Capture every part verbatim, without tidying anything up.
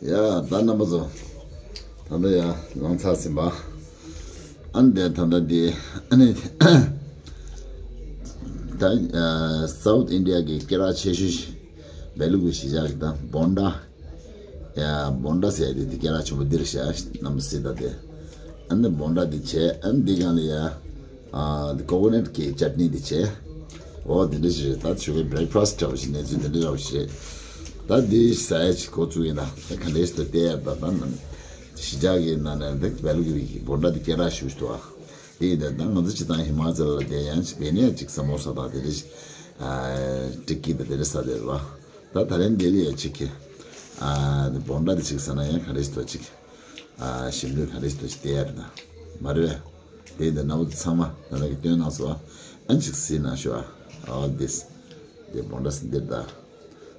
ཡ་ད་རྣམ་པ་ཚོ། ད་ལྟ་ཡ་ལངས་ཚར་ཟིན་པ། ཨ་ནི་དེ་ད་ལྟ་འདི་ཨ་ནི་ད་South India གི་སྐད་གྲགས་ཆེ་ཤོས་བེ་ལུ་གུ་གཞིས་ཆགས་ཀྱི་ད་བོན་ཌ། ཡ་བོན་ཌ་ཟེར་ཡ་དེ་དེ་སྐད་གྲགས་ཆེན་པོ་འདིར་བཞག་རྣམ་པ་སྲིད་ད་དེ། ཨ་ནི་བོན་ཌ་དེ་བྱས། ཨ་ནི་འདི་གང་ལ་ཡ། ཨ་འདི་ཀོ་ཀོ་ནཊ་གི་ཅཊ་ནི་འདི་བྱས། འོ་དེ་འདྲ་ཞིག་རེད། ད་ཆོ་གའི་བྷེ་རེག་ཕ་སི་འདྲ་བོ་ཞིག་གནས་ཚུལ་དེ་འདྲ་འདྲ་བོ་ཞིག་རེད། ད་འདི་ཟ་ཡ་ཅིག་འགོ་བཙུགས་ཡིན་ད། ད་ག་འདྲ་ཞིག་ཏུ་བལྟས་ཡ་ད་ད་ན་གཞིས་ཆགས་ཀྱི་ནང་ནས་འདི་བེ་ལུ་གི་རིགས་ཀྱི་བོན་ཌ་འདི་སྐད་གྲགས་ཞུ་ཞུ་ཏོ། ཨ་དེ་ཡིན་ད་ད་ང་ཚོ་སྤྱི་བཏང་ཧི་མ་ཅལ་ལ་བསྡད་ཡང་ཅིག་བེ་ནས་ཡ་ཅིག་ས་མོ་ས་དང་དེ་འདྲ་ཞིག་ཨ་ཏི་ཀི་དང་དེ་འདྲ་ཟ་བསྡད་རེད་བ། ད་ད་རེས་འདི་ལ་ཡ་ཅིག་གི་ཨ་བོན་ཌ་འདི་ཅིག་ཟ་ན་ཡང་ག་འདྲ་ཞིག་ཏུ་ཅིག་ཨ་ཞིམ་ལུས་ག་རེ་ཞིག་ཏུ་ཞིག་བལྟས་ཡ་རེད་ན། མ་རེད་པས། དེ་འདི་རྣམ་པ་ཚང་མ་ད་ལྟ་གི་སྟོན་གནང་སོང་། ཨ་ཅིག་གཟིགས་གནང་ཤོག་ཨ། All this. དེ་བོན་ཌ་སི་འདིར་ད།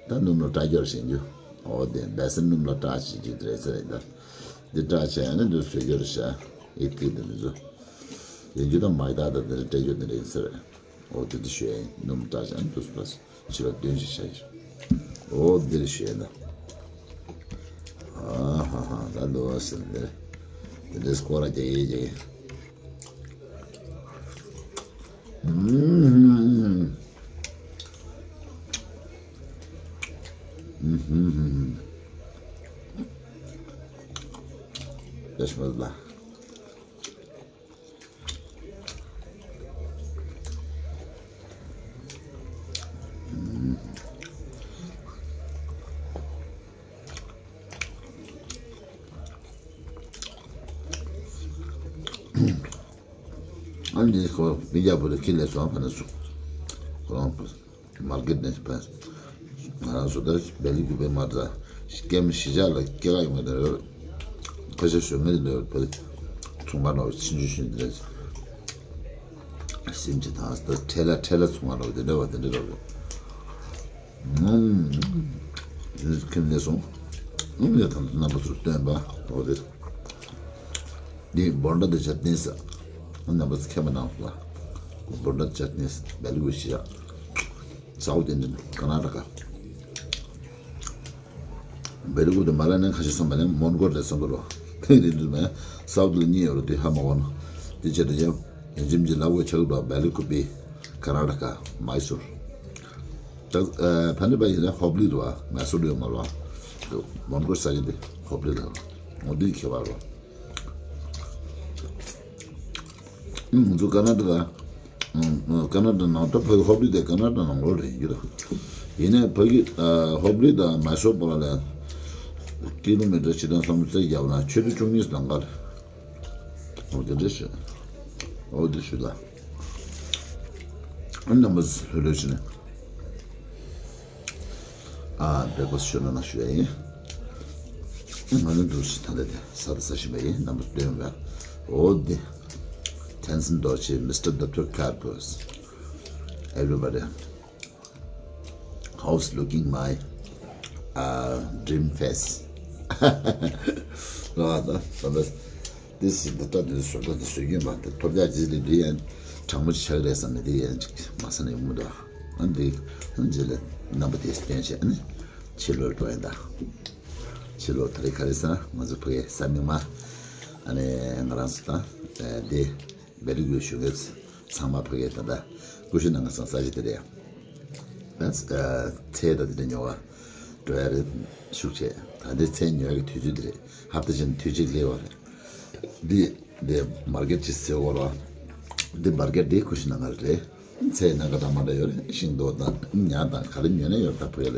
ད་སྣུམ་ལ་སྐྲ་རྒྱོར་བཞིན་རྒྱུ། འོ་དེ་བལ་སྲིན་སྣུམ་ལ་སྐྲ་བཞིན་རྒྱུ་དེ་རེད་ཟེར་རེད་ད། འདི་སྐྲ་བྱས་ཨ་ནི་འདི་བཟོས་རྒྱུ་རེད་ཤག་ཨི་ཏི་དེ་འདི་ཚོ། ཡིན་རྒྱུ་དང་མ་ཡི་ད་ད་འདི་རེད་སྤྲད་རྒྱུ་འདི་རེད་ཟེར། འོ་དེ་འདི་ཞུ་ཡ་ཡིན། སྣུམ་སྐྲ་བྱས་ཨ་ནི་འདི་བཟོས་ད། ཕྱི་ལ་སྟོན་ཞིག་བྱ་ཡིན། འོ་འདིར་ཞུས་ན། ཨ་ཧ་ཧ། ད་འདུག་ཟེར་འདིར། འདི་འདྲའི་སྐོར་ལ་རྒྱག་ཡིན་རྒྱག་ཡིན། ཨུམ་ཧུམ་ཧུམ། ཡ་ཤི་མ་ལ། ཨ་ནི་ཁོ་མི་རྒྱ་བོ་དེ་ཁྱི་ལས་སོང་ཕ་ན་སུ། ཁོ་རང་ཕ། མར་ཀེཊ་ནས་ཕེབས། ང་རང་ཚོ་ད་བེ་ལི་གུ་པའི་མར་ད་སྐྱེམས་གཞིས་ཆགས་ལ་སྐྱེ་ག་ཡོང་གི་འདུག་ཁ་ཤས་ཞོན་ངེས་འདུག་བེ་ཚོང་པ་ནོར་ཕྱིན་ཆུ་ཤུན་འདི་རེད། སིམ་ཅི་དང་ད་ཁྲེ་ལ་ཁྲེ་ལ་ཚོང་པ་ནོར་འདི་འདྲ་བ་འདི་འདྲ་རེད། ཁྱིམ་ནས་སོང་། ངས་ད་རྣམ་པ་ཚོར་སྟོན་པ་འོ་རེད། འདི་བོན་ཌ་དང་ཅཊ་ནི་ཟ། རྣམ་པ་ཚོ་མཁྱེན་པ་གནང་ལ། བོན་ཌ་ཅཊ་ནི་བེ་ལི་གུ་གཞིས་ཆགས། South Indian, Karnataka. བེ་ལི་གུ་དེ་མ་ལ་ནས་ཁ་ཤས་སོང་བ་ལས་མོན་གྷོ་རེད་བསམ་གི་རོ། དེ་རེད་འདུག་མེད། South ལ་གཉིས་ཡོད་རོ། དེ་ཧ་མ་གོ་ན། དེ་བྱས་ཏེ་ཡང་ཡིན་གཅིག་མིན་གཅིག་ལབ་དགོས་ཆགས་འདུག་བེ་ལི་གུ་པི། Karnataka, Mysore. ད་ཕན་པ་ཡིན་ན་ཧོབ་ལི་རེད་བ། མེ་སོར་ཡོད་མ་རེད་བ། མོན་གྷོ་ས་ཆ་འདི་ཧོབ་ལི་རེད། འོ་འདི་ཁྱད་པར་རེད། ང་ཚོ་ཀ་ན་ཌ་ལ། ཀ་ན་ཌ་ནང་ད་ཕ་གི་ཧོབ་ལི་དེ་ཀ་ན་ཌ་ནང་ལོགས་རེད་ཡིན་ར། ཡིན་ནའི་ཕ་གི་ཧོབ་ལི་དང་མེ་སོར་བར་ལ་ཀི་ལོ་མི་ཊར་བཞི་དང་སུམ་ཅུ་རྩ་བརྒྱབ་ན་ཆུ་ཚོད་བཅུ་གཉིས་ལམ་ཁ་རེད། འོ་དེ་འདྲ་ཞིག་འོ་དེ་ཞིག་ལ། ཨ་རྣམ་པ་ཚོ་ལྷོད་ལྷོད་བྱས་ནས། ཨ་བྷེ་རེག་ཕ་སི་ཞུ་ན་ན་ཞུ་ཡ་ཡིན། ང་ནི་འདུག་སེ་ད་ལྟ་དེ་ས་ད་ས་ཞིམ་པ་ཡིན། རྣམ་པ་ཚོ་སྟོན་པ། འོ་དེ། Tenzin Dorje, Mister Doctor Karpus. Everybody. How's looking my uh, dream face? ལོ་ད་ད་ད། དེ་སྲིད་དེ་ལྟ་དུས་སུ་ད་དེ་སུ་ཡིན་པ་དེ་ཐོབ་རྒྱ་ཇི་ལི་དེ་ཡན་དྲང་མོ་ཆགས་རེད་བསམ་ནས་དེ་ཡན་ཅིག་མ་ས་ནས་མུ་དོ། ཨ་འདི་ཨ་ཇི་ལི་རྣམ་པ་དེ་སྟོན་བྱས་ཨ་ནི་ཕྱི་ལོར་འགྲོ་ཡིན་ད། ཕྱི་ལོར་ད་རེས་ག་རེ་ཟེར་ན་ང་ཚོ་ཕ་གིའི་ས་མིག་དམར་ཨ་ནི་ང་རང་ཚོ་ད་དེ་བེ་རི་གུ་ཞུ་མཁན་ཚང་མ་ཕ་གིའི་ད་ལྟ་ཀུ་ཤུ་ནང་གི་སང་ས་ཆ་དེ་རེད། ད་ཚལ་ད་དེ་འདྲ་ཉོ་བ་འགྲོ་ཡ་རེད། ཤུགས་ཆེ། ད་འདི་ཚལ་ཉོ་ཡ་གི་དུས་ཚོད་དེ་རེད། ཧབ་ཏ་ཅན་དུས་གཅིག་སླེབས་པ་རེད། འདི་འདི་མར་ཀེཊ་ཅིག་ཟེར་བ་རེད། འདི་མར་ཀེཊ་འདི་ཀུ་ཤུ་ནང་ག་རེད། ཚལ་ནང་ག་འདྲ་མ་འདྲ་ཡོད་རེད། ཤིང་ཏོག་དང་ཉ་དང་ག་རེ་ཉོས་ན་ཡོད་རེད། ད་ཕ་གི་ལ་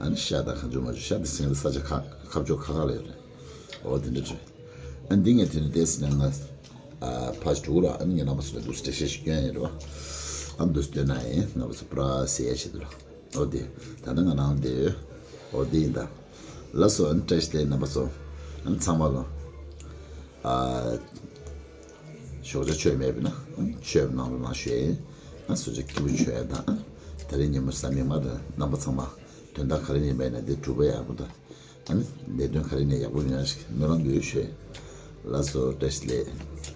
ཨ་ནི་ཤ་དང་གང་བྱུང་མ་བྱུང་། ཤ་དེ་སེང་ས་ཆ་ཁ་ཁ་ཕྱོགས་ཁ་ཁ་ལ་ཡོད་རེད། འོ་དེ་འདྲ་བྱུང་། ཨ་འདི་ངས་དེ་ནི་ཏེས་ནས་ང་ཨ་ཕ་ཞིག་འགྲོ་གི་ར། ཨ་ནི་ངས་རྣམ་པ་ཚོ་ལ་འདུག་སེ་འགྲེལ་བཤད་ཞིག་སྐྱོན་ཡིན་རེད་བ། ཨ་འདུག་སེ་སྟོན་ན་ཡིན། རྣམ་པ་ཚོ་པུ་ར་ཟེར་ཡ་ཞིག་འདུག་ར། འོ་དེ་ད་ལྟ་ང་ནང་དེ་འོ་དེ་ཡིན་ད། ལགས་སོ། ཨ་ནི་བཀྲ་ཤིས་བདེ་ལེགས་རྣམ་པ་ཚོ། ཨ་ནི་ཚང་མ་ལ་ཨ་ཞོགས་ཇ་མཆོད་མེད་པ་ན་ཨ་མཆོད་པ་གནང་རོགས་གནང་ཞུ་ཡ་ཡིན། ཨ་སོ་ཇ་སྐྱིད་པོ་མཆོད་ཡ་དང་ཨ་ད་རེས་ཉིན་མོ་ས་མིག་དམར་དང་རྣམ་པ་ཚང་མ་དོན་དག་ག་རེ་ཡིན་པ་ཡིན་ན་དེ་གྲུབ་པ་ཡག་པོ་དང་། ཨ་ནི་ལས་དོན་ག་རེ་ནས་ཡག་པོ་ཡོང་ཡ་ཞིག་སྨོན་ལམ་འདུག་ཞུ། ལགས་སོ། བཀྲ་ཤིས་བདེ་ལེགས།